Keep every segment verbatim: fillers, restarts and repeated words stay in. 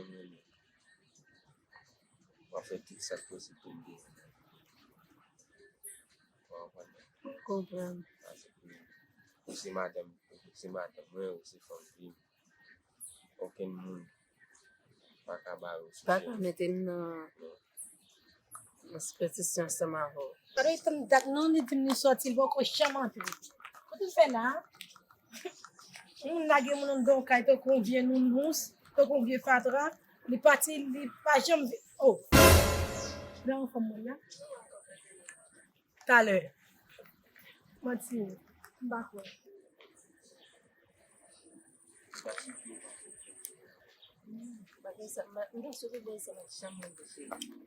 M renmen. M ap fè tout sa k posib pou m genyen. Ou konprann? M konprann. Paske ou se madanm, ou se madanm mwen, ou se fanm vi m. Okenn moun pa ka bare w sou Pa chen. Ka mete m nan nan konpetisyon ansanm avè w. Pa dwe tann dat non, li di m li sòti, li poko janm antre. Kote l fè la? Yon moun lage moun anndan yon kay tankou yon vye nounous, tankou yon vye fatra, li pati, li pa janm vin. Oh! Nan yon fanm mwen la. Talè. Manti, m pa kwè.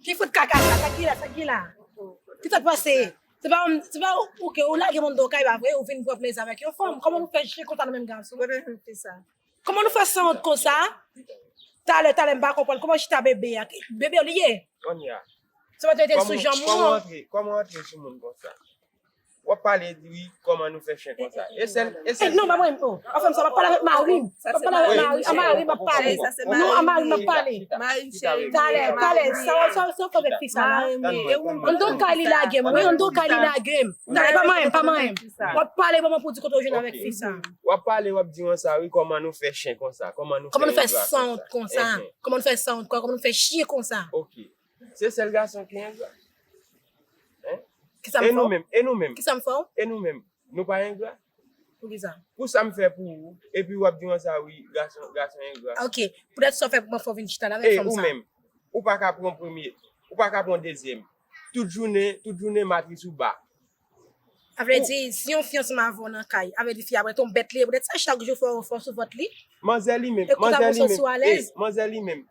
Ki fout kaka sa? Sa ki la? Sa ki la? Ki sa k pase? Se pa, se pa ou ke ou lage moun do kay pa vre, ou vin pran plezi avèk yon fanm. Kòman nou fè chen konsa nou menm gason? Kòman nou fè sanwont konsa? Talè, talè, m pa konprann. Kòman chita bebe a? Bebe li ye? Kounye a. Se pa te sou janm ou Kòman an? Antre, kòman antre sou moun konsa? W ap pale di wi, kòman nou fè chen konsa? E sèl, e sèl. Non, pa mwen. Oh, anfen, sa m ap pale avèk mari m. M ap pale avèk mari, a mari m ap pale. Non, a mari m ap pale. Talè, talè, sa w sa w fè avèk fi sa la? Anndan kay li lage m. Wi, anndan kay li lage m. Talè, pa manyen, pa manyen. W ap pale, ban mwen pou di kote w jwenn avèk fi sa. W ap pale, w ap di konsa wi, kòman nou fè chen konsa? Kòman nou fè Kòman nou fè sanwont konsa? Kòman nou fè sanwont konsa? Kòman nou fè chen konsa? Ok. Se sèl gason ki engra. Kisa m fè w? E nou menm, e nou menm. Kisa m fè w? E nou menm, nou pa engra. Poukisa? Pou sa m fè pou ou, epi w ap di konsa wi, gason, gason engra. Ok, poutèt sa w fè pou mwen fè w vin chita la avèk fanm sa. Ou menm, ou pa ka pran premye, ou pa ka pran dezyèm. Tout jounen, tout jounen matris ou ba. Sa vle di, si yon fi ansanm avè w nan kay, sa vle di fi a pral tonbe bèt li ye, poutèt sa chak jou fò fò sou vant li. Manzè li menm, manzè li menm, manzè li menm.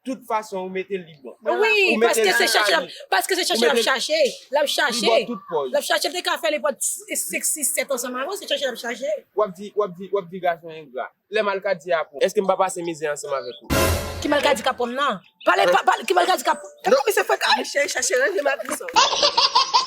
Tout fason ou mete l li bon. Wi, paske se chache l ap, paske se chache l ap chache. L ap chache. L ap chache, l te ka fè nenpòt senk, sis, sèt ansanm avè w, se chache l ap chache. W ap di, w ap di, w ap di gason engra. Lè malkadi a pran w, èske m pa pase mizè ansanm avèk ou? Ki malkadi k ap pran m nan? Pale, pale, ki malkadi k ap pran m? Kòman misye fè kay? Misye chache ranje matris ou.